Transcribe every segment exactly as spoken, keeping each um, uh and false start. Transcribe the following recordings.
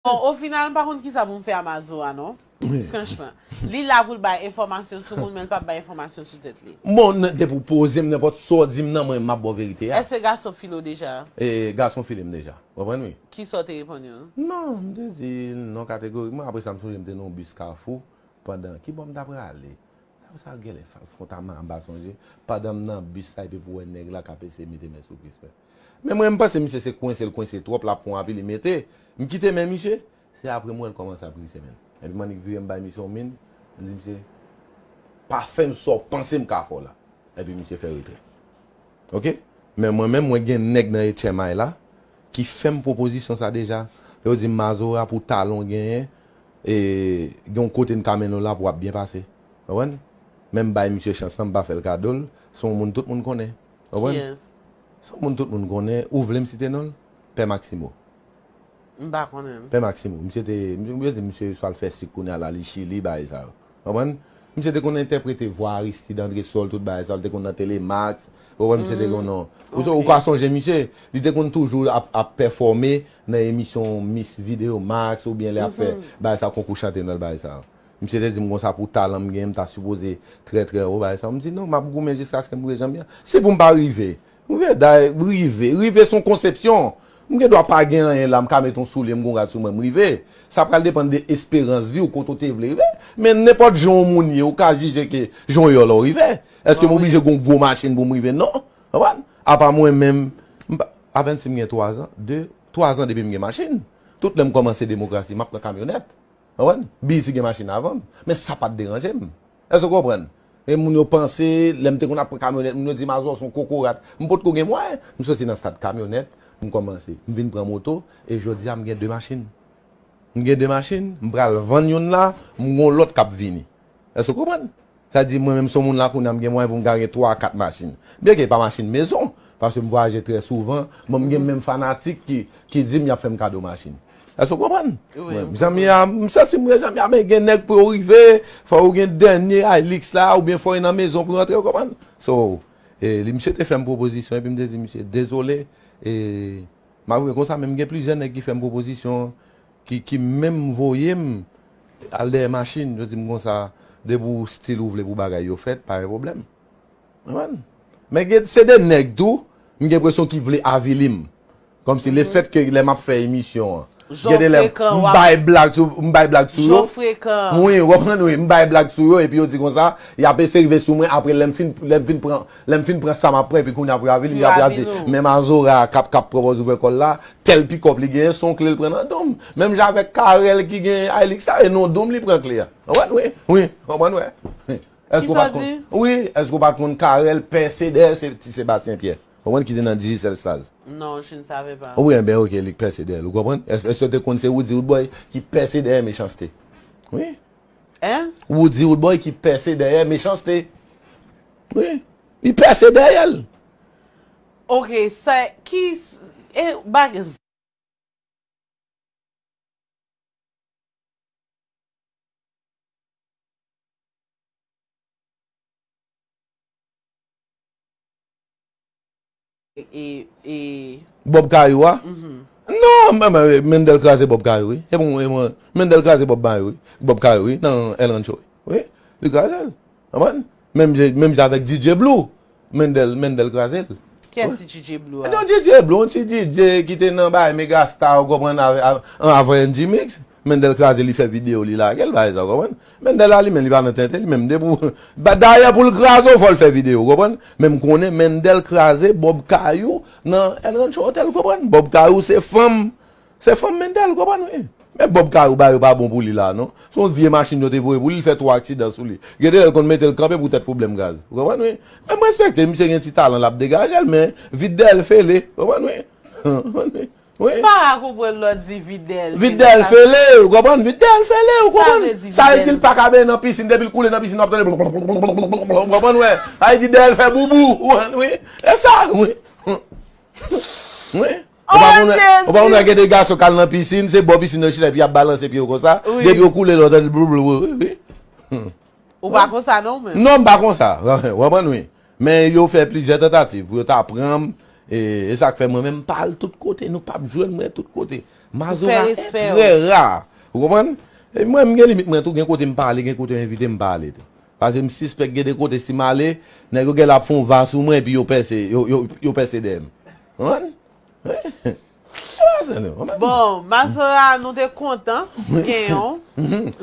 Bon, o final, m pa konn kisa pou m fè a Mazora, non. Franchman. Li la pou l bay enfòmasyon sou moun, men l p ap bay enfòmasyon sou tèt li. Bon, depi w poze m nenpòt sa w di m nan, mwen, m ap ba w verite a. Èske gason file w deja? E, gason file m deja. Konprann, wi. Kisa w te reponn yo? Non, m te di l non kategorikman. Apre sa, m sonje m te nan yon bis Kafou. Pandan, ki bò m ta prale? Sa genlè fè w ta mal, m pa sonje. Pandan m nan bis la, epi pou wè nèg la k ap eseye mete men sou Crispin. Men mwen, m panse misye se kwense, l kwense twòp, l ap pran anpil, li mete. M kite men misye, se apre m wè l kòmanse ap grise men l. Epi m annik vire m bay misye yon min, m di misye, pa fè m sa w panse m ka fè w la. Epi misye fè retrè. Oke? Men mwen menm, mwen gen nèg nan H M I la ki fè m pwopozisyon sa deja. Yo di m, Mazora, pou talon genyen, e, gen yon kote n ka mennen w la pou w ap byen pase. Konprann? Men m bay misye chans lan, m pa fè l kado l. Se yon moun tout moun konnen. Konprann? Se yon moun tout moun konnen. Ou vle m site non l? Pè Maximo. M pa konnen l. Pè Maximo. Misye te, yo di misye swa l fè sik kounye a la, li Chili, bagay sa yo. Konprann? Misye te konn entèprete vwa Aristide, André Sòl, tout bagay sa yo. Li te konn nan Telemax. Konprann? Misye te konn non. Ou, ou ka sonje misye, li te konn toujou ap, ap pèfòme nan emisyon Miss Video Max oubyen lè ap fè bagay sa, konkou chante nan bagay sa yo. Misye te di m konsa pou talan m gen, m ta sipoze trè, trè wo, bagay sa. M di non, m ap goumen jiskaske m rive jan m ye a. Se pou m pa rive. Ou vle day rive. Rive se yon konsepsyon. M gen dwa pa gen anyen la, m ka met yon soulye, m gon rad sou mwen, m rive. Sa pral depann de esperans vi w, kote w te vle rive. Men nenpòt jan yon moun ye, ou ka jije ke jan w ye la w rive. Èske m oblije gon gwo machin pou m rive? Non. Konprann? Apa mwen menm, m pa, apèn si m gen twa zan, de, twa zan depi m gen machin. Tout lè m kòmanse demokrasi, m ap pran kamyonèt. Konprann? B E T gen machin avan m. Men sa pa t deranje m. Èske w konprann? E moun yo panse, lè m te konn ap pran kamyonèt, moun yo di Mazora se yon kokorat. M potko gen mwayen. M soti nan stad kamyonèt, m kòmanse. M vin pran moto, e jodi a m gen de machin. M gen de machin, m pral vann youn la, m gon lòt k ap vini. Èske w konprann? Sa di mwen menm se yon moun la kounye a m gen mwayen pou m ka gen twa, kat machin. Byenke pa machin mezon, paske m vwayaje trè souvan, men m gen menm fanatik ki, ki di m y ap fè m kado machin. Èske w konprann? Jan m ye a, m santi m jan m ye a, men gen nèg pou yo rive, fò yo gen dènye Hilux la, oubyen fò yo nan mezon pou yo antre, w konprann? So, e, li, misye te fè m pwopozisyon, epi m te di misye, dezole, e, malgre konsa, men m gen plizyè nèg ki fè m pwopozisyon, ki, ki menm voye m al dèyè machin, yo di m konsa, depi w stil ou vle pou bagay yo fèt, pa gen pwoblèm. Konprann? Men gen, se de nèg tou, m gen enpresyon ki vle avili m. Kòmsi lefètke lè m ap fè emisyon an, gen de lè m bay blag sou, m bay blag sou yo. Wi, w konprann, wi, m bay blag sou yo, epi yo di konsa, y ap eseye rive sou mwen, apre lè m fin, lè m fin pran, lè m fin pran sa m ap pran, epi kounye a pou yo avili m, y ap, y ap di, men Mazora k ap, k ap pran pòz ouvè kò l la, tèl pikòp li genyen, se yon kle l pran nan do m. Menm jan avèk Carel ki gen Hilux sa, e nan do m li pran kle a. Konprann, wi, wi, konprann, wi. Èske w pa t konn? Wi, èske w pa t konn Carel, Pè Seder, se ti Sebastyen Pyè. Konprann ki te nan Digicel Stars. Non, je ne savais pas. Wi, enben, oke, li k pèse dèyè l, ou konprann? Èske, èske w te konn se Roody Roodboy ki pèse dèyè Mechanste? Wi. Hein? Roody Roodboy ki pèse dèyè Mechanste. Wi. Li pèse dèyè l. Ok, sa, ki, e, bag, E, e... Bob Kayou a? Non, men, men, Mendel kraze Bob Kayou, wi. E bon, e bon, Mendel kraze Bob Kayou, wi. Bob Kayou, wi, nan El Rancho, wi. Li kraze l. Konprann? Menm jan, menm jan avèk D J Blue. Mendel, Mendel kraze l. Kiyès ti D J Blue a? Non, D J Blue, yon ti D J ki te nan bagay Megastar, ou konprann, avè, avè, avè N G Mix. Mendel kraze, li fè videyo, li lage l, bagay sa, ou konprann? Mendel la, li menm, li pa nan tenten, li menm, depi w, ba, dayè, pou l kraze w, fò l fè videyo, ou konprann? Men m konnen Mendel kraze Bob Kayou nan El Rancho Hotel, ou konprann? Bob Kayou se fanm, se fanm Mendel, ou konprann, wi. Men Bob Kayou, bagay yo pa bon pou li la, non. Se yon vye machin yo te voye pou li, li fè twa aksidan sou li. Gen de lè l konn mete l kanpe poutèt pwoblèm gaz, ou konprann, wi. Men m respekte, misye gen ti talan, l ap degaje l, men vit dèyè l fele, ou konprann, wi. Konprann, wi. Wi. M pa ka konprann lè w di vit dèyè l. Vit dèyè l fele, ou konprann? Vit dèyè l fele, ou konprann? Sa vle di vit dèyè l. Sa vle di l pa ka benyen nan pisin, depi l koule nan pisin, w ap tande, ou konprann, wè? Sa vle di dèyè l fè boubou, ou konprann? Wi. E sa, wi. Wi. Ou pa konn wè, ou pa konn wè gen de gason k al nan pisin, se bò pisin nan yo chita, epi y ap balanse pye yo konsa, depi yo koule, lè w tande boubou, wi, wi. Ou pa konsa non menm? Non, m pa konsa. W konprann, wi. Men yo fè plizyè tantativ pou yo ta pran m. E, e sa k fè mwen menm m pa al tout kote. Nou p ap jwenn mwen tout kote. Mazora, trè ra. Ou konprann? E mwen, m gen limit mwen tou, gen kote m pale, gen kote yo envite m pale tou. Paske m sispèk gen de kote si m ale, nèg yo gen la ap fè yon va sou mwen epi yo pèse, yo, yo, yo pèse dèyè m. Konprann? Bon, Mazora, nou te kontan gen yon.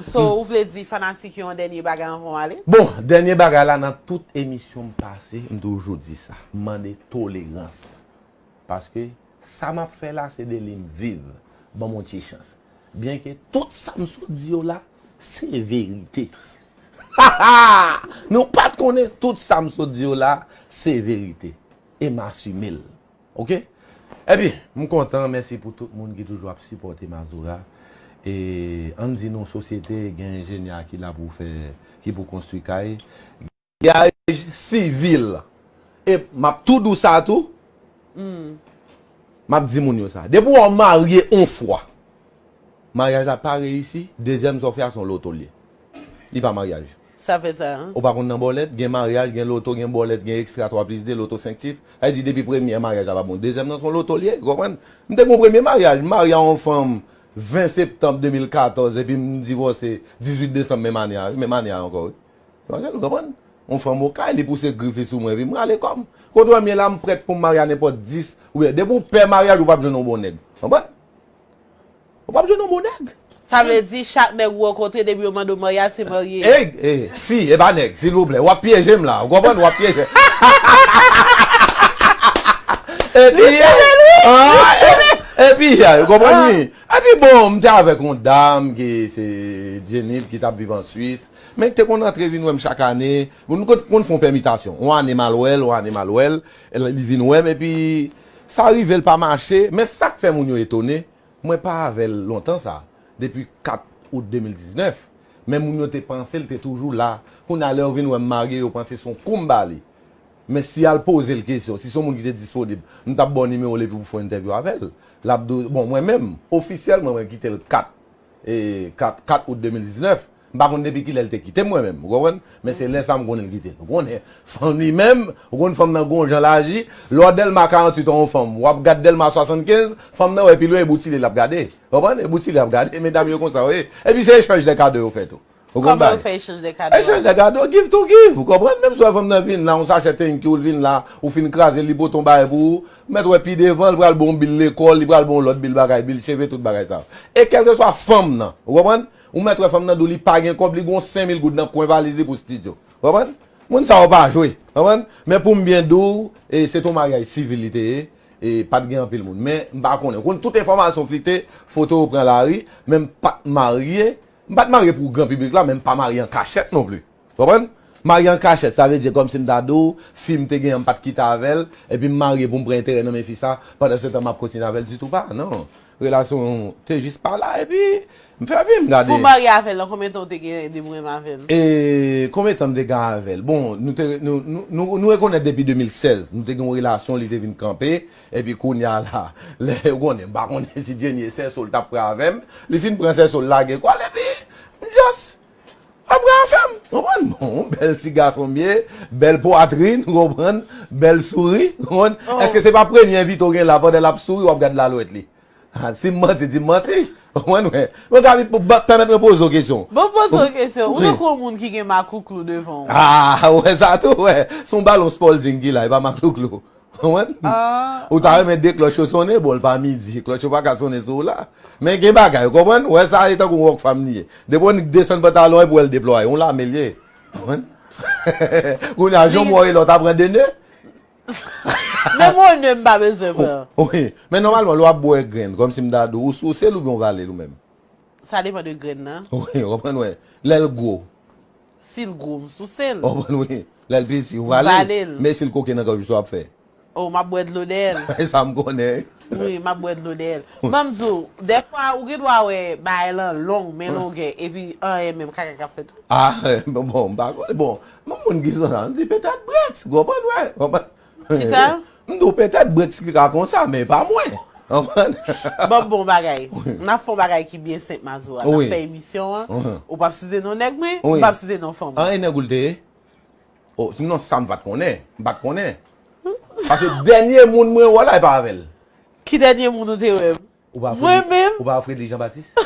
So, ou vle di fanatik yo yon dènye bagay anvan w ale? Bon, dènye bagay la, nan tout emisyon m pase, m toujou di sa. M mande tolerans. Paske sa m ap fè la, se de li m viv. Ban m yon ti chans. Byenke tout sa m sot di yo la, se verite. Nou pa t konnen tout sa m sot di yo la, se verite. E m asime l. Oke? Epi, m kontan, mèsi pou tout moun ki toujou ap sipòte Mazora. E ann di nou sosyete, gen enjenyè ki la pou fè, ki pou konstwi kay. Maryaj sivil. E m ap tou di w sa tou. M ap di moun yo sa. Depi w marye yon fwa, maryaj la pa reyisi, dezyèm sa w fè a se yon loto l ye. Li pa maryaj. Sa fè sa, hein? Ou pa konn nan bòlèt, gen maryaj, gen loto, gen bòlèt, gen ekstra twa plis de, loto senk chif. Sa vle di depi premye a maryaj la pa bon. Dezyèm nan se yon loto l ye, ou konprann? M te gen yon premye maryaj, m marye a yon fanm ven septanm de mil katòz epi m divòse dizuit desanm menm ane a, menm ane a ankò, wi. Manzèl, ou konprann? Yon fanm okay, li pouse grif li sou mwen, epi m rale kò m. Kote w wè m ye la, m prèt pou m marye a nenpòt dis. Oubyen, depi w pè maryaj, ou p ap jwenn yon bon nèg. Konprann? Ou p ap jwenn yon bon nèg. Sa vle di, chak nèg ou rankontre, depi yo mande w maryaj, se marye. Ey, ey, fi, e pa nèg, silvouplè. W ap pyeje m la. Ou konprann? W ap pyeje. Epi, ah, e- epi, ou konprann, wi? Epi, bon, m te avèk yon dam ki se Jennifer, ki t ap viv an Swis. Men te konn antre vin wè m chak ane. Nou konn, konn fè yon pèmitasyon. Yon ane m al wè l, yon ane m al wè l. Li vin wè m, epi sa rive l pa mache. Men sa k fè moun yo etone, mwen pa avè l lontan sa. Depi kat out de mil diznèf. Men moun yo te panse l te toujou la. Kounye a, lè yo vin wè m marye, yo panse se yon kou m ba li. Men si y al poze l kesyon, si se yon moun ki te disponib, m t ap ba w nimewo l epi pou fè yon entèvyou avè l. L ap di w, bon, mwen menm, ofisyèlman, mwen kite l kat, e, kat, kat out de mil diznèf. M pa konn depi kilè l te kite m, mwen menm, ou konprann? Men se lè sa a m konnen l kite l. Ou konnen, fanm li menm, ou konn fanm nan gon jan l aji, lè w Dèlma karanntuit an yon fanm, w ap gad Dèlma swasannkenz, fanm nan wè pi lwen e boutile l ap gade. Ou konprann? E boutile l ap gade, medam yo konsa yo ye. Epi se echanj de kado yo fè tou. Ou konn bagay. Kòman yo fè echanj de kado? Echanj de kado, give to give. Ou konprann? Menm si w wè fanm nan vin la, yon sachè thank you, l vin la, ou fin kraze l, li pote yon bagay pou ou, ou mèt wè pi devan, l pral ba w yon bil lekòl, li pral ba w yon lòt bil bagay, bil cheve, tout bagay sa yo. E kèlkeswa fanm nan, ou konprann? Ou mèt wè fanm nan di w li pa gen kòb, li gen yon senk mil goud nan kwen valiz li pou estidyo. Ou konprann? Moun sa yo pa jwe. Ou konprann? Men pou m byen di w, e, se t yon maryaj sivil li te ye, e pa t gen anpil moun. Men m pa konnen. Ou konn tout enfòmasyon flite, foto yo pran lari, men m pa t marye, M pa t marye pou gran piblik la, men m pa marye an kachèt non pli. Konprann? Marye an kachèt, sa vle di kòmsi m ta di w, fi m te gen an, m pa t kite avè l, epi m marye pou m pran enterè nan men fi sa, pandan se tan m ap kontinye avè l ditou pa, non. Relasyon te jis pa la, epi m fè vi m, gade. Pou w marye avè l, nan konbyen tan w te gen de pwoblèm avè l? E konbyen tan m te gen avè l? Bon, nou te, nou, nou, nou, nou rekonèt depi de mil sèz, nou te gen yon relasyon, li te vin kanpe, epi kounye a la, lè, ou konnen, m pa konnen si Jenny e sèso l t ap pran avè m, li fin pran sèso l lage kò l, epi m just ap pran afè m, konprann? Bon, bèl ti gason m ye, bèl pwatrin, konprann? Bèl souri, konprann? Èske se pa premye envite w gen la, pandan l ap souri, w ap gad lalwèt li? Ha, si m manti, di m manti. Konprann, wè. Mwen ka vin pou ba- pèmèt mwen poze w kesyon. Bon, poze w kesyon. Ou tankou yon moun ki gen maklouklou devan w. Ah, ou wè sa tou, wè. Se yon balon Spalding ki la, e pa maklouklou. Konprann? Ou ta renmen de klòch yo sonnen, bon, l pa midi, klòch yo pa ka sonnen sou ou la. Men gen bagay, ou konprann? Ou wè sa, e tankou yon Rockfam li ye. Depi w desann pantalon, epi w wè l deplwaye, yon lame l ye. Konprann? Kounye a, jan w wè w ye la, w ta pran de ne? Menm yon ne m pa bezwen pran. Wi, men nòmalman, lè w ap bwè grenn, kòmsi m ta di w, ou souse l oubyen w vale l ou menm? Sa depann de grenn nan. Wi, w konprann, wè. Lè l gwo. Si l gwo, m souse l. W konprann, wi. Lè l piti, ou vale l. Vale l. Men si l koke nan gòj ou, sa w ap fè? Oh, m ap bwè dlo dèyè l. E sa m konnen. Wi, m ap bwè dlo dèyè l. Ban m di w, dèfwa, ou gen dwa wè bagay lan long, men longè, epi anyen menm kaka k ap fèt tou. Ah, bon, bon, m pa konnen. Bon, m moun ki konsa, m di petèt Brèks, w konprann, wè. W konprann? Kisa? M di w petèt Brèks ki ka konsa, men pa mwen. W konprann? Bon, bon bagay. Wi. N ap fè yon bagay ki byen senp, Mazora. N ap fè emisyon an. Ou p ap site non nèg mwen, m p ap site non fanm ou. An, e nèg ou l te ye? Oh, non, sa m pa t konnen. M pa t konnen. Paske dènye moun mwen wè la, e pa avè l. Ki dènye moun ou te wè m? Ou pa Mwen Fredly, menm? Ou pa Fredly Jean Baptiste? Ou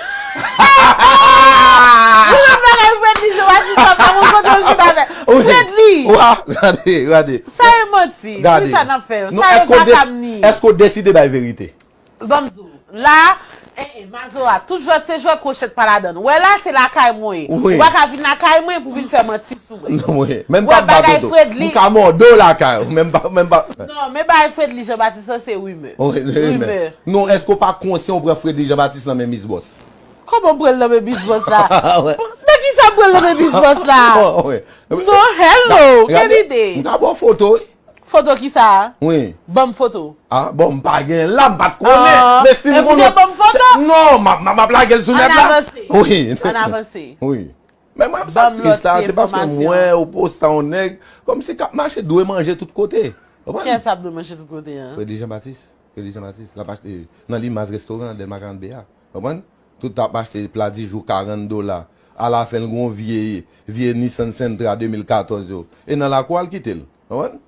menm bagay Fredly Jean Baptiste la, pa mwen kote w chita avè. Wi. Fredly! Wa, gade, gade. Sa e manti. Gade. Ki sa n ap fè? Non, Sa yo èske w pa desi- ka m ni. Èske w deside bay verite? Ban m di w. La, eh, eh, Mazora, tout jwèt se jwèt, kwochèt pa ladann. Wè la, se lakay mwen ye. Wi. Ou pa ka vin lakay mwen pou vin fè manti sou mwen. Non, wi. Menm Wè, pa bat bagay oto. Fredly. M ka mòde w lakay ou. Menm pa, menm pa. Non, men bagay Fredly Jean Baptiste, se rimè. Wi, rimè. Rimè. Non, èske w pa konsyan ou pran Fredly Jean Baptiste nan men Miss Boss? Kòman m pran l nan men Miss Boss la? Wè. Nan ki sa m pran l nan men Miss Boss la? Wi. Non, hello, Gade, kèl ide? M ka ba w foto, wi. Foto ki sa? Wi. Ban m foto. Ah, bon, m pa gen la, m pa t konnen. Ah, Men si m epi konnen. w ban m foto? Non, m ap, m ap lage l sou nèt la. Ann avanse. Wi. Ann avanse. Wi. Men m ap sa Ban m tris la, lòt ti se paske enfòmasyon. Mwen ou poste yon nèg, kòmsi k ap mache dwe manje tout kote. Konprann? Kiyès ap dwe manje tout kote an? Fredly Jean Baptiste. Fredly Jean Baptiste. L ap achte nan Limas restoran, Dèlma karant B a. Konprann? Tout ap achte pla di jou karant dola. Alafen l gon vye, vye Nissan Sentra de mil katòz yo. E nan lakou a l kite l. Konprann?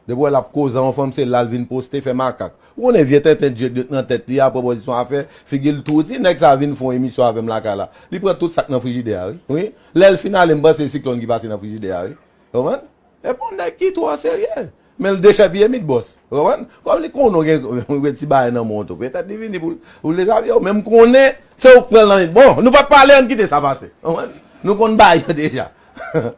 Depi w wè l ap koze a yon fanm, se la l vin poste, fè makak. Ou konnen vye tenten djed nan tèt li a, pran pozisyon afè, figi l tou di, nèg sa vin fè yon emisyon avè m lakay la. Li pran tout sa k nan frijidè a, wi. Wi. Lè l fin ale, m panse se siklòn ki pase nan frijidè a, wi. Konprann? Epi yon nèg ki twò serye. Men l dechèpiye Miss Boss. Konprann? Kòm li konnen w gen yon ti bagay nan men w tou. Petèt li vini pou, pou l dezabye w. Men m konnen se ou k pran l nan men. Bon, nou pa t pale, ann kite sa pase. Konprann? Nou konn bagay yo deja.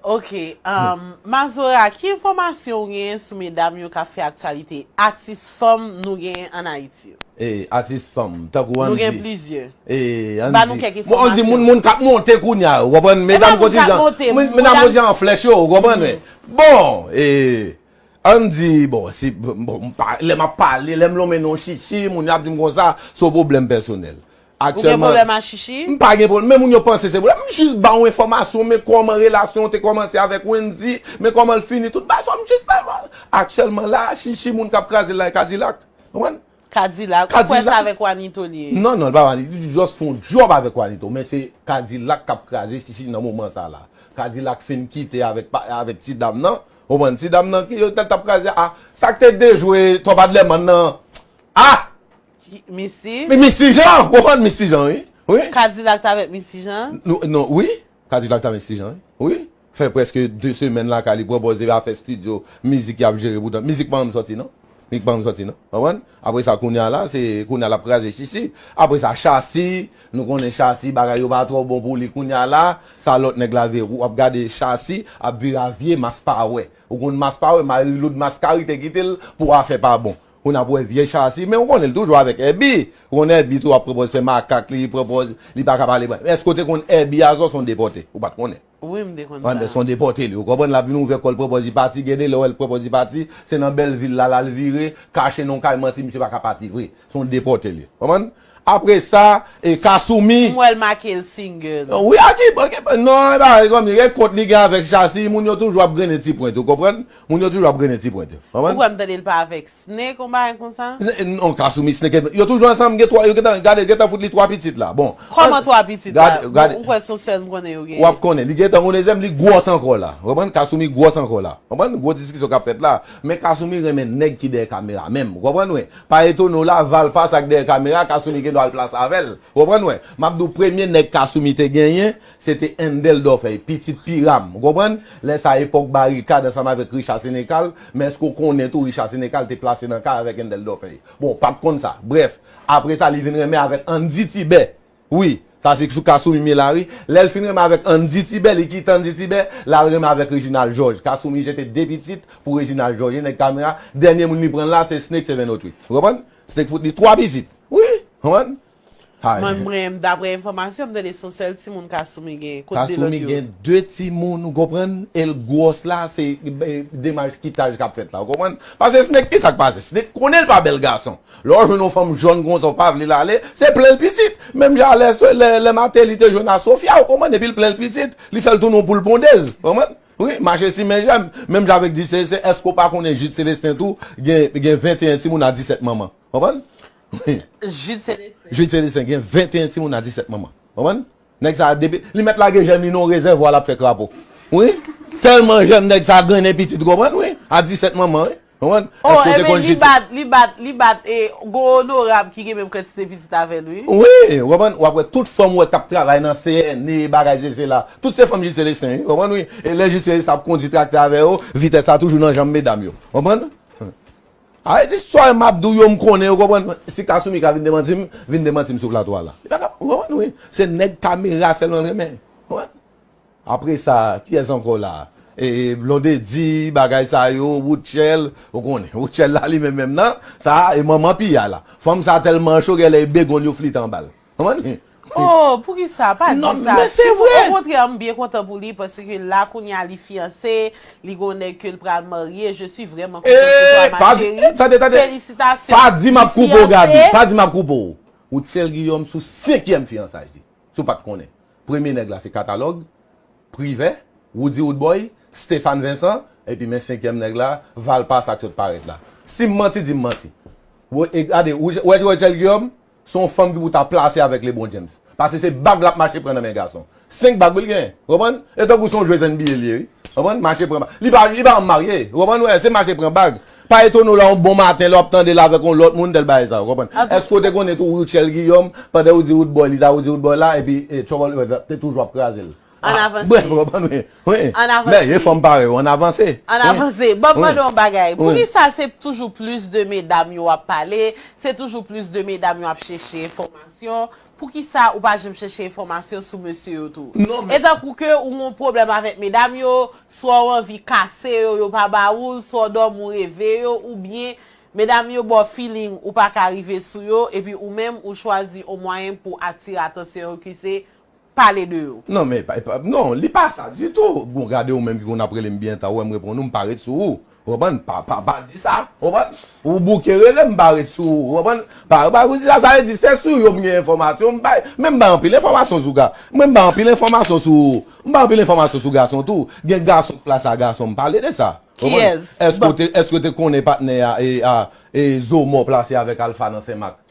Ok. Um, Mazora, ki enfòmasyon ou gen sou medam yo k ap fè aktyalite? Atis fanm nou gen an Ayiti yo? E, atis fanm, tankou Nou Andy. Gen plizyè. E, Ba nou Andy. Kèk Bon, Andy, enfòmasyon. Moun, moun k ap monte kounye a yo, w konprann? Medam Moun k ap kontijan, monte, moun- moun medam ap- kontijan an flèch yo, w konprann? Men, bon, e, Andy, bon, si, bon, m pa- lè m ap pale, lè m lonmen non Chichi, moun yo ap di m konsa, se yon pwoblèm pèsonèl. Ou gen pwoblèm ak Chichi? M pa gen pwoblèm. Men moun yo panse se pwoblèm. M jis ba w enfòmasyon, men kòman relasyon te kòmanse avèk Wendy, men kòman l fini, tout bagay sa, m jis ba w. Aktyèlman la, Chichi, moun k ap kraze l la, e Kadilak. Konprann? Kadilak, ou kwè Kadilak. Se avèk Wanito li ye? Non, non, l pa Wanito. Li just fè yon djòb avèk Wanito. Men se Kadilak k ap kraze Chichi nan moman sa la. Kadilak fin kite avèk, pa- avèk ti dam nan. Ou konprann? Ti dam nan ki yo t ap kraze. Ah, sa k te dejwe Tòb Adlèmann nan. Ah! Ki- Misty? Men Misty Jean, ou konprann Misty Jean, wi? Wi. Kadilak t avèk Misty Jean? Non, non, wi. Kadilak t avèk Misty Jean, wi. Wi. Fè prèske de semèn lakay li pwopoze afè estidyo, mizik y ap jere poutan. Mizik pa janm sòti, non. Mizik pa janm sòti, non. Konprann? Apre sa, kounye a la, se kounye a l ap kraze Chichi. Apre sa, Chasi, nou konnen Chasi, bagay yo pa twò bon pou li kounye a la. Sa lòt nèg la vire, w ap gade Chasi, ap vire a vye mas pa wè. Ou konn mas pa wè, Marie Lourdes Mascari te kite l pou afè pa bon. Kounye a pou wè vye Chasi, men ou konnen l toujou avèk Herbie. Ou konnen Herbie tou ap pwopoze fè makak, li pwopoze, li pa ka pale. Èske w te konn Herbie Azò se yon depòte? Ou pa t konnen? Wi, m te konn Ann sa. Se yon depòte li. Ou konprann, l ap vin ouvè kò l pwopoze pati, gen de lè w wè l pwopoze pati, se nan bèl vil la, l al vire, kache nan yon kay manti, misye pa ka pati vre. Se yon depòte li. Konprann? Apre sa, e Kasumi. M wè l make l single. Wi, a ki, a ki, non, e pa, e kòm, e kont li gen avèk Chasi, moun yo toujou ap grennen ti pwent, ou konprann? Moun yo toujou ap grennen ti pwent, ou Ou konprann? Kwè m tande l pa avèk Snake, yon bagay konsa? Non, Kasumi, Snake, yo toujou ansanm, gen twa, yo gentan, gade, gentan fout li twa pitit la. Bon. Kòman twa pitit la? Gade, gade. Bon, ou kwè se yon sèl m konnen yo W ap genyen? Konnen, li gentan yon dezyèm, li gwòs ankò la. Konprann? Kasumi gwòs ankò la. Konprann? Gwo diskisyon k ap fèt la. Men Kasumi renmen nèg ki dèyè kamera menm. Ou konprann, wi? Pa etone w la, Valpa sa k dèyè kamera, Kasumi gen dwa al plase avè l. Ou konprann, wi? M ap di w, premye nèg Kasumi te genyen, se te Endel Dòfèy, pitit Piram. Ou konprann? Lè sa epòk Barikad ansanm avèk Richard Sénécal, men èske w konnen tou Richard Sénécal te plase nan kay avèk Endel Dòfèy? Bon, w pa t konn sa. Brèf, apre sa, li vin renmen avèk Andy Tibè. Wi, sa se sou Kasumi m ye la, wi. Lè l fin renmen avèk Andy Tibè, li kite Andy Tibè, l al renmen avèk Reginald Georges. Kasumi jete de pitit pou Reginald Georges. E nèg kamera, dènye moun li pran la, se Snake seven oh three. Ou konprann? Snake fout li twa pitit. Wi, konprann? Ay. Mwen, mwen, daprè enfòmasyon, m tande se yon sèl timoun Kasumi gen. Kot de lòt Kasumi yo? Gen de timoun, ou konprann? E l gwòs la, se, eh, demach kitaj k ap fèt la, ou konprann? Paske Snake, ki sa k pase? Snake konnen l pa bèl gason. Lè w jwenn yon fanm jòn konsa, w pa vle l ale, se plen l pitit. Menm jan lè, lè, lè Martelly te jwenn a Sofia, ou konprann, epi l plen l pitit, li fè l tounen yon poul pondez, ou konprann? Wi, mache simen jèm. Menm jan avèk Jude Célestin, èske w pa konnen Jude Célestin tou gen, gen venteyen timoun a disèt manman? Konprann? Wi. Jude Célestin. Jude Célestin gen venteyen timoun a disèt manman. Konprann? Nèg sa a, depi li mèt lage jèm li nan yon rezèvwa, l ap fè krapo. Wi. Tèlman jèm nèg sa a grennen pitit, ou konprann, wi. A disèt manman, wi. Konprann? Oh, ebyen, li bat, li bat, li bat, e, gon onorab ki gen menm kantite pitit avè l, wi. Wi, ou konprann? W ap wè tout fanm ou wè k ap travay nan C N E, bagay se, se la. Tout se fanm Jil Selesten, wi. Ou konprann, wi? E lè Jil Selesten ap kondi traktè avè yo, vitès la toujou nan janm medam yo. Ou konprann? A, e ti istwa m ap di w yo, m konnen, ou konprann? Si Kasumi ka vin demanti m, vin demanti m sou plato a la. Li pa ka, ou konprann, wi. Se nèg kamera sèlman l renmen. Ou konprann? Apre sa, kiyès ankò la? E, e, Blondedy, bagay sa yo, Rutshelle, ou konnen. Rutshelle la, li menm menm nan, sa, e manman piya la. Fanm sa tèlman cho, genlè e begonn yo flite anba l. Konprann? Oh, poukisa? Pa di sa. Non, men se vre. Okontrè, m byen kontan pou li, paske la, kounye a, li fiyanse, li gon nèg ke l pral marye. Je suis vraiment content pour toi, ma chérie. Tande, tande. Félicitations. Pa di m ap koupe w, Gaby. Pa di m ap koupe w. Rutshelle Guillaume sou senkyèm fiyansaj li. Si w pa t konnen. Premye nèg la, se Katalòg, Privè, Roody Roodboy, Stéphane Vincent, epi men senkyèm nèg la, Valpa, sa k sot parèt la. Si m manti, di m manti. Ou, e, gade, ou, ou wè Rutshelle Guillaume, se yon fanm ki pou ta plase avèk LeBron James. Paske se bag l ap mache pran nan men gason. Senk bag wi l gen, ou konprann? E tankou se yon jwez N B A li ye, wi. Ou konprann? Mache pran bag. Li pa, li pa janm marye, ou konprann? Wè, se mache pran bag. Pa etone w la yon bon maten lè w ap tande l avèk yon lòt moun, tèl bagay sa, ou konprann? Èske w te konnen tou Rutshelle Guillaume, pandan Roody Roodboy, li ta Roody Roodboy la, epi, e, Trouble Events la, te toujou ap kraze l? Ann avanse. Brèf, ou konprann, wi. Wi. Ann avanse. Mèye fanm parèy ou, ann avanse. Ann avanse. Ban m mande yon bagay. Poukisa se toujou plis de medam yo ap pale, se toujou plis de medam yo ap chèche enfòmasyon? Poukisa ou pa janm chèche enfòmasyon sou mesye yo tou? Non, men e tankou ke ou gon pwoblèm avèk medam yo, swa w anvi kase yo, yo pa ba ou l, swa w dòmi w reve yo, oubyen medam yo ba w feeling ou pa ka rive sou yo, epi ou menm ou chwazi yon mwayen pou atire atansyon yo ki se pale de yo. Non, men pa, pa, non, li pa sa ditou. Bon, gade ou menm ki konn ap rele m byen ta, ou wè m reponn ou, m pa ret sou ou. Ou konprann? Pa, pa, pa di sa. Ou konprann? Ou bouke rele m, m pa ret sou ou. Ou konprann? Pa, pa, ou di sa, sa vle di se sou yo m gen enfòmasyon. M bay, men m bay anpil enfòmasyon sou ga. Mwen m bay anpil enfòmasyon sou, m bay anpil enfòmasyon sou gason tou. Gen gason k plase a gason, m pale de sa. Ou konprann? Kiyès? Èske w te, èske w te konnen patnè a, e, a, e, Zomò plase avèk Alpha nan Senmak?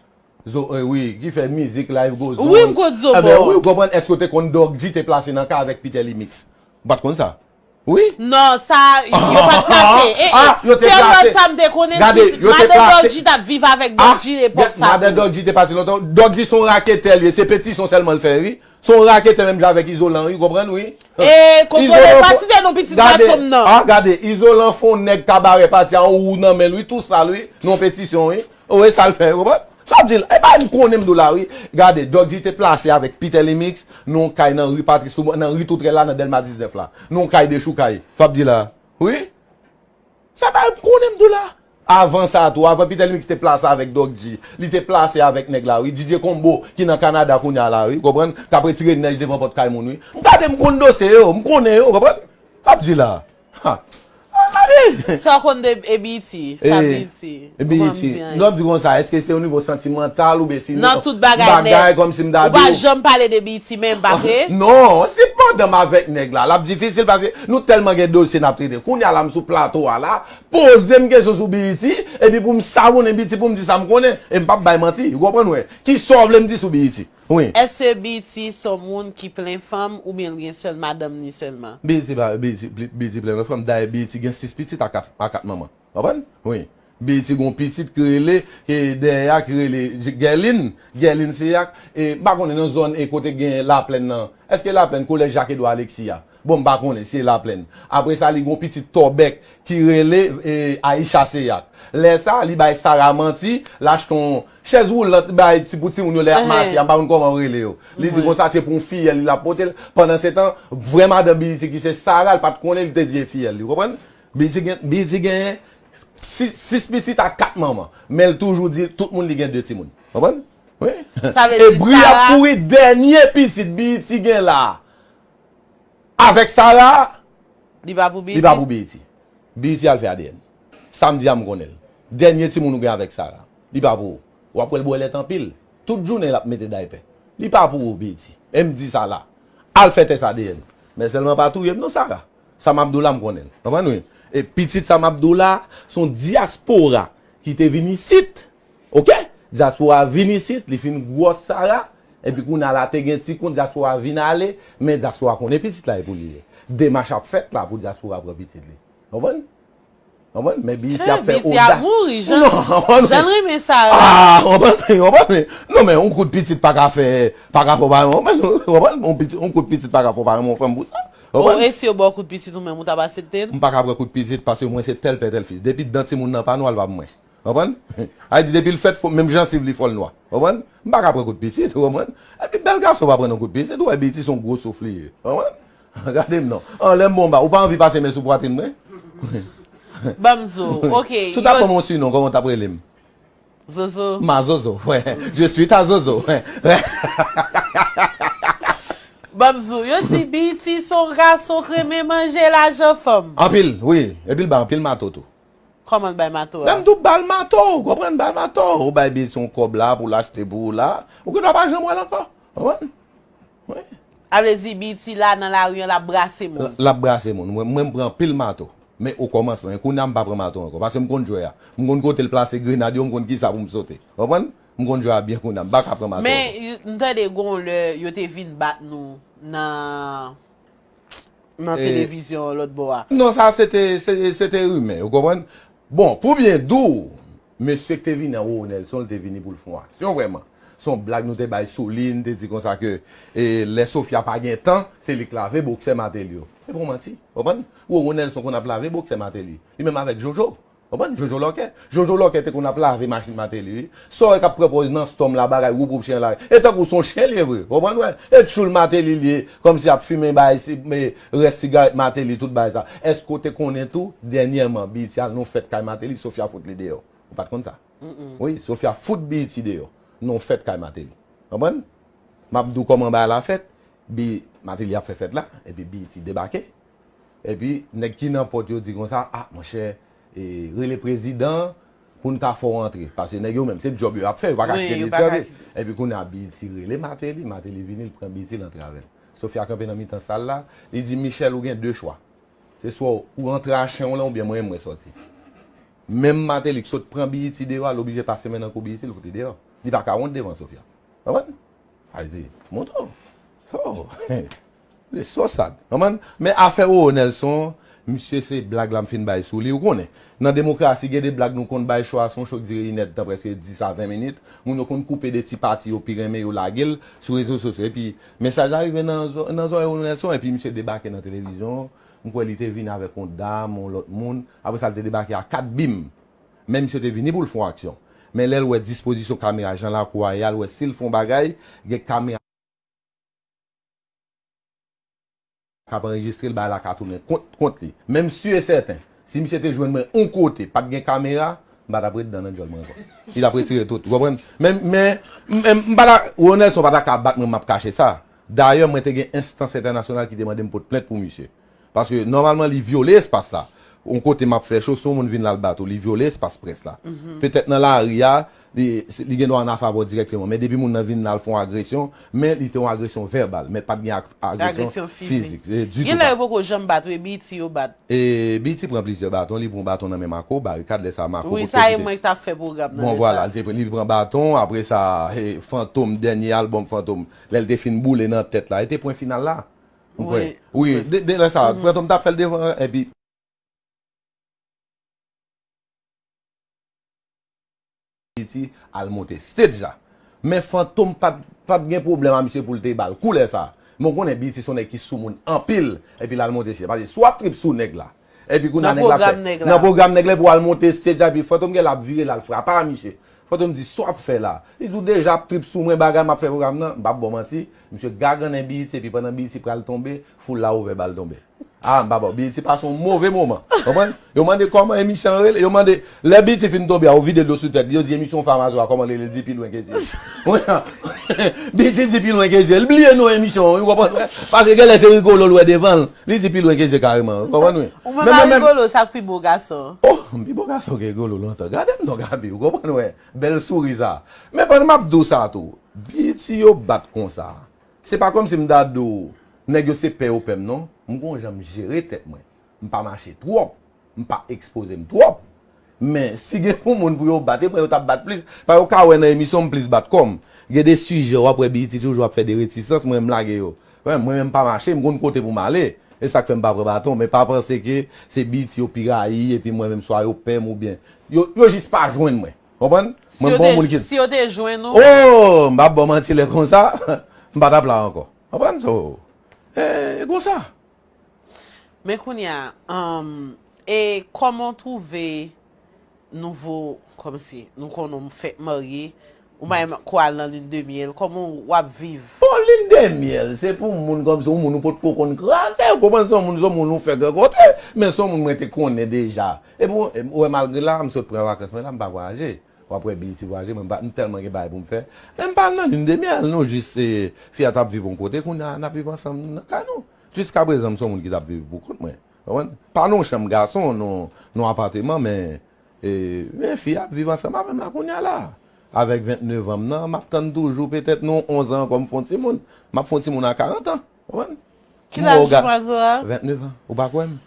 Zo, e, wi, ki fè mizik live go zon. Wi, m konn Zomò. Enben, wi, ou konprann, èske w te konn Doggy te plase nan kay avèk Peter Limix? Ou pa t konn sa? Wi. Non, sa, yo pa t plase. E, e, ah, yo te plase. Sa m te konnen, madan Doggy t ap viv avèk Doggy epòk sa tou. Madan Doggy te pase lontan. Doggy se yon raketè li ye, se petisyon sèlman l fè, wi. Se yon raketè menm jan avèk Izolan, wi, ou konprann, wi. E, kontwole, pa site non pitit gason m nan. Ah, gade, Izolan fè yon nèg kabarè pati a, yon wou nan men l, wi, tou sal, wi, nan yon petisyon, wi. Ou wè sa l fè, ou konprann? Sa w ap di l, e pa m konnen m di w la, wi. Gade, Doggy te plase avèk Peter Limix, nan yon kay nan ri Patrice Lumumba, nan ri Toutrèl la, nan Dèlma diznèf la. Nan yon kay dechoukay. Sa w ap di la? Wi. Sa pa m konnen m di w la. Avan sa tou, avan Peter Limix te plase avèk Doggy, li te plase avèk nèg la, wi. Didier Combo, ki nan Kanada kounye a la, wi. Konprann? K ap retire nèj devan pòt kay moun, wi. M gade, m konn dosye yo, m konnen yo, konprann? Sa w ap di la? Ha. Ah, mari! Sa w konn de, e, B E T, sa B E T. E, B E T. Kòman m di an? Lè w ap di konsa, èske se o nivo santimantal oubyen si nan tout bagay nèt, kòmsi m ta di w. Ou pa janm pale de B E T menm, pa vre? Non, se pandan m avèk nèg la, l ap difisil paske nou tèlman gen dosye n ap trete. Kounye a la, m sou plato a la, poze m kesyon sou B E T, epi pou m savonnen B E T, pou m di sa m konnen, e m p ap bay manti, ou konprann, wè? Kisa w vle m di sou B E T? Wi. Èske B E T se yon moun ki plen fanm oubyen l gen sèl madanm ni sèlman? B E T pa, B E T, B E T plen lòt fanm. Dayè, B E T gen sis pitit a kat, a kat manman. Konprann? Wi. B E T gon pitit ki rele, e, dèyè a ki rele J-, Guerline. Guerline Seyak, e, m pa konnen nan zòn, e, kote gen Laplèn nan. Èske Laplèn, kolèj Jacques Edouard Alexis a? Bon, m pa konnen si e Laplèn. Apre sa, li gon pitit Tòbèk ki rele, e, Aisha Seyak. Lè sa, li bay Sara manti, l achte yon chèz woulant, li bay ti pou timoun yo lè y ap mache, m pa konn kòman yo rele yo. Li di konsa se pou yon fiyèl li l ap pote l. Pandan se tan, vrè madan B E T ki se Sara, l pa t konnen, li te di e fiyèl li. Ou konprann? B E T gen, B E T genyen sis, sis pitit a kat manman. Men l toujou di tout moun li gen de timoun. Konprann? Wi. Sa vle di Sara. E bri ap kouri dènye pitit B E T gen la. Avèk Sara, li pa pou B E T. Li pa pou B E T. B E T al fè A D N. Samdi a m konnen l. Dènye timoun ou gen avèk Sara. Li pa pou ou. W ap wè l bwè lèt anpil. Tout jounen l ap mete daypè. Li pa pou ou, B E T. E m di sa la. Al fè tès A D N. Men sèlman pa touye m non, Sara. Sa m ap di w la, m konnen l. Konprann, wi? E pitit sa m ap di w la, se yon dyaspora ki te vin isit. Oke? Dyaspora vin isit, li fin gwòs Sara, epi kounye a la te gen ti kont, dyaspora vin ale, men dyaspora konnen pitit la e pou li ye. Demach ap fèt la pou dyaspora pran pitit li. Konprann? Konprann? Men B E T ap fè odas. B E T ap mouri, jan, non, konprann? Jan l renmen Sara. Ah, konprann? Konprann? Non, men yon kout pitit pa ka fè, pa ka fè w pa renmen, konprann? Yon kout pitit pa ka fè w pa renmen yon fanm pou sa. Konprann? E si yo ba w kout pitit ou menm, ou t ap aksepte l? M pa ka pran kout pitit paske mwen se tèl pè tèl fis. Depi dan timoun nan pa nwa, l pa pou mwen. Konprann? Ay di depi l fèt, fo, menm jansiv li fò l nwa. Konprann? M pa ka pran kout pitit, ou konprann? Epi bèl gason pa pran nan kout pitit, ou wè B E T se yon gwo souf li ye. Konprann? Gade m non. Anlè m bon ba, ou pa anvi pase men sou pwatrin mwen? Banm di w, ok. Si w ta ban m yon sinon, kòman w t ap rele m? Zozo. Ma Zozo, wè. Je suis ta Zozo, wè. Banm di w, yo di B E T se yon gason k renmen manje lajan fanm. Anpil, wi. Epi l bay anpil mato tou. Kòman l bay mato a? Menm tou bal mato, ou konprann, bal mato. Ou bay B E T yon kòb la pou l achte pou ou la. Ou gen dwa pa janm wè l ankò. Konprann? Wi. A vle di B E T la nan lari an, l ap brase moun. L ap brase moun. Mwen, mwen m pran anpil mato. Men o kòmansman, kounye a m pa pran mato ankò. Paske m konn jwè a. M konn kote l plase grenad yo, m konn kisa pou m sote. Konprann? M konn jwè a byen kounye a. M pa ka pran mato ankò. Men, m tande gon lè yo te vin bat nou nan nan televizyon lòt bò a. Non, sa se te, se, se te rimè, ou konprann? Bon, pou byen di w, mesye k te vini an, Roro Nelson, li te vini pou l fè yon aksyon vrèman. Se yon blag nou te bay sou li, n te di konsa ke, e, lè Sofia pa gen tan, se li k lave boksè Martelly yo. Se pa yon manti, ou konprann? Roro Nelson konn ap lave boksè Martelly. Li menm avèk Jojo. Konprann? Jojo Lòkè. Jojo Lòkè te konn ap lave machin Martelly, wi. Sa w wè k ap pran pòz nan stòm la, bagay, woup woup chen lari. E tankou se yon chen li ye vre. Konprann, wè? E tchoul Martelly li ye, kòmsi ap fimen bagay, si, men, rès sigarèt Martelly, tout bagay sa. Èske w te konnen tou, dènyèman, B E T al nan yon fèt kay Martelly, Sofia fout li deyò? Ou pa t konn sa? Wi, Sofia fout B E T deyò, nan yon fèt kay Martelly. Konprann? M ap di w kòman bagay la fèt. Bi, Martelly ap fè fèt la, epi B E T debake. Epi, nèg ki nan pòt yo di konsa, ah, monchè, e, rele prezidan pou n ka fè w antre. Paske nèg yo menm, se djòb yo ap fè, yo pa ka kite B E T antre. Epi kounye a, B E T rele Martelly, Martelly vini, l pran B E T, l antre avè l. Sofia kanpe nan mitan sal la, li di, Michel, ou gen de chwa. Se swa ou antre a chen w lan, oubyen mwen menm mwen sòti. Menm Martelly k sot pran B E T deyò a, l oblije pase men nan kou B E T, l fout li deyò. Li pa ka wont devan Sofia. Konprann? Sa vle di, moto. So, so sad. Konprann? Men afè Roro Nelson, misye se blag la m fin bay sou li, ou konnen. Nan demokrasi, gen de blag nou konn bay cho a, se yon cho k dire inèdtan, prèske dis a ven minit. Moun yo konn koupe de ti pati yo pi renmen, yo lage l sou rezo sosyo. Epi, mesaj la rive nan zò-, nan zòrèy Roro Nelson, epi misye debake nan televizyon. M kwè li te vini avèk yon dam, yon lòt moun. Apre sa, li te debake a kat bim. Men misye te vini pou l fè yon aksyon. Men lè l wè dispozisyon kamera, jan lakou a ye a, l wè si l fè yon bagay, gen kamera k ap anrejistre l, bagay la ka tounen kont, kont li. Men m si e sèten, si misye te jwenn mwen yon kote, pa t gen kamera, m pa t ap ret dan nan djòl mwen ankò. Li t ap retire tout, ou konprann? Men, men, men, m pa ta, Roro Nelson pa ta ka bat mwen, m ap kache sa. Dayè, mwen te gen enstans entènasyonal ki te mande m pot plent pou misye. Paske, nòmalman, li vyole espas la. Yon kote m ap fè cho, si yon moun vin la, l bat ou, li vyole espas près la. Petèt nan lari a, li, li gen dwa ann afavè w dirèkteman. Men depi moun nan vin la, l fè yon agresyon, men li te yon agresyon vèbal, men pa t gen ag-, agresyon fizik. Agresyon fizik. E, ditou. Gen lè yo poko janm bat, wi, B E T yo bat. E, B E T pran plizyè baton, li pran yon baton nan men Marco, Barikad, lè sa a Marco. Wi, sa e mwen ki t ap fè pwogram nan lè sa. Bon, vwala, li te pran, li pran baton, apre sa, e, Fantom, dènye albòm Fantom, lè l te fin boule nan tèt la, e te pwen final la. Ou kwè? Wi, wi. De, de lè sa, Fantom t ap fè l devan, epi Haiti al monte stage la. Men Fantom pa t, pa t gen pwoblèm a misye pou l te ba l kou lè sa. Men w konnen B E T se yon nèg ki sou moun anpil, epi l al monte stage. Paske si w ap trip sou nèg la, epi kounye a nèg la fè, nan pwogram nèg la, epi w al monte stage la, epi Fantom gen l ap vire l al frape a misye. Fantom di, sa w ap fè la? Li di, w deja ap trip sou mwen, bagay m ap fè pwogram nan. M p ap ba w manti, misye gagannen B E T, epi pandan B E T pral tonbe, foul la ouvè ba l tonbe. Ah, m pa ba w, B E T pase yon move moman. Konprann? Yo mande kòman emisyon an rele, yo mande, lè B E T fin tonbe a, yo vide dlo sou tèt li, yo di emisyon Famazo a kòman l rele, li di pi lwen ke zye. B E T di pi lwen ke zye, li bliye non emisyon an, ou konprann, wè? Paske genlè se Rigolo l wè devan l, li di pi lwen ke zye kareman, ou konprann, wi? Ou menm a Rigolo, sa k pi bo gason. Oh, m pi bo gason ke Rigolo lontan. Gade m non, Gaby, ou konprann, wè? Bèl souri sa. Men pandan m ap di w sa tou, B E T yo bat konsa. Se pa kòmsi m ta di w, nèg yo se pè yo pè m, non. M gon jan m jere tèt mwen. M pa mache twòp. M pa ekspoze m twòp. Men, si gen pou moun pou yo bat, e mwen yo t ap bat plis. Pa yo ka wè nan emisyon m plis bat kò m. Gen de sijè w ap wè B E T toujou ap fè de retisans, mwen m lage yo. Mwen, mwen menm m pa mache, m konn kote pou m ale. E sa k fè m pa pran baton, men pa panse ke se B E T yo pi rayi, epi mwen menm swa yo pè m oubyen. Yo, yo jis pa jwenn mwen. Konprann? Si Mwen yo m pa yon te, moun ki si yo te jwenn ou, Oh, m pa ba w manti lè konsa, m pa t ap la ankò. Konprann? So, e, e konsa. Men kounye a, um, e kòman w twouve nouvo, kòmsi, nou konnen w fèk marye, ou menm kou al nan lin de myèl, kòman w ap viv? Bon, lin de myèl, se pou moun kòmsi, yon moun ou potko konn kraze, ou konprann, se yon moun, se yon moun ou fèk rankontre, men se yon moun mwen te konnen deja. Epi, ou wè, malgre la, m sot pran vakans mwen la, m pa vwayaje. W ap wè B E T vwayaje, mwen m pa, m tèlman gen bagay pou m fè. Men m pa al nan lin de myèl, nou jis, e, fi a t ap viv yon kote, kounye a n ap viv ansanm nan kay nou. Jiskaprezan, m se yon moun ki t ap viv pou kont mwen. Konprann? Pa nan yon chanm gason, nan, nan yon apateman, men, e, men fi a ap viv ansanm avè m la kounye a la. Avèk vennnev an m nan, m ap tann toujou, petèt nan onz an ankò, m fè yon timoun. M ap fè yon timoun a karant an. Konprann? Ki laj ou, Mazora? Vennnev an. Ou pa kwè m?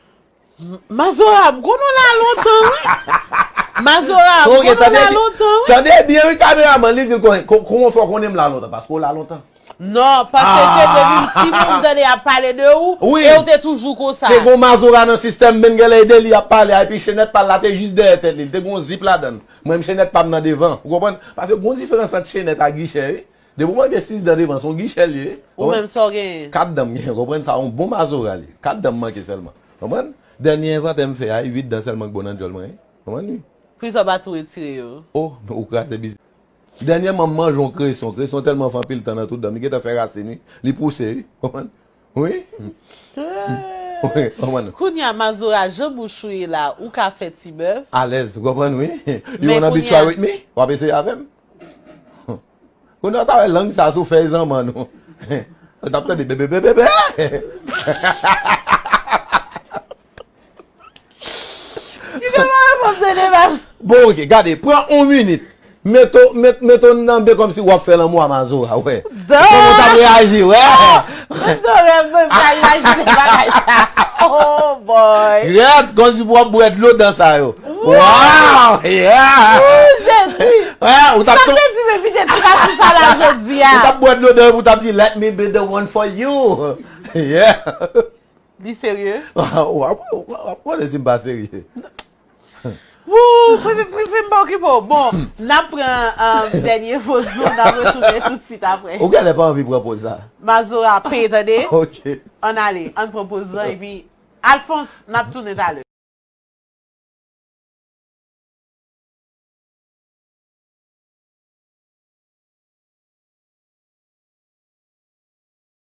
Mazora, m konnen w la lontan, wi. Mazora, m konnen w la lontan, wi. Tande byen, wi, kameramann, li di l konnen, ko-, kòman fè w konnen m la lontan, paske w la lontan. Non, paske ke depi m timoun, m tande y ap pale de ou, e ou te toujou konsa. Te gon Mazora nan sistèm, men genlè e de li y ap pale a, epi chenèt pa l la te jis dèyè tèt li, li te gon zip ladan l. Mwen, m chenèt pa m nan devan, ou konprann? Paske gon diferans ant chenèt ak gichè, wi. Depi w manke sis dan devan, se yon gichè l ye. Ou menm, sa w genyen? Kat dan m genyen, konprann sa, yon bon Mazora li. Kat dan m manke sèlman. Konprann? Dènye envantè m fè a, uit dan sèlman k bon nan djòl mwen, wi. Konprann, wi. Poukisa w pa tou retire yo? Oh, ou kraze biznis. Dènyèman, m manje yon kreson. Kreson tèlman fè anpil tan nan tout dan m, li gentan fè rasin, wi. Li pouse, wi. Konprann? Wi. Wi, konprann. Kounye a, Mazora, jan bouch ou ye la, ou ka fè ti bèf. Alèz, ou konprann, wi. You wanna be try with me? W ap eseye avè m? Kounye a, w ta wè lang sa sou fèy zanmann ou. Ou t ap tande bebe, bebe, bebe. Kite m al reponn se de baz. Bon, ok, gade, pran yon minit. Mete w, met, mete w nan ben kòmsi w ap fè lanmou a Mazora, wè. Kòman w t ap reyaji, wè. Mwen dòmi, mwen pa imajine bagay sa. Oh, boy. Rèd, kòmsi w ap bwè dlo dan sa yo. Wow, yeah. Ooh, Jezi. Wè, ou t ap... Sa vle di, men vide ti pati sa la jodi a. Ou t ap bwè dlo dan yo pou w t ap di, "Let me be the one for you." Yeah. Li serye? W ap, w ap, w ap konnen si m pa serye. Wou, prive, prive, m pa okipe w. Bon, n ap pran, um, dènye poz nou, n ap retounen tout swit apre. Ou genlè pa anvi pran poz la. Mazora, peye, tande? Ok. Ann ale, ann pran poz lan, epi Alphonse, n ap tounen talè.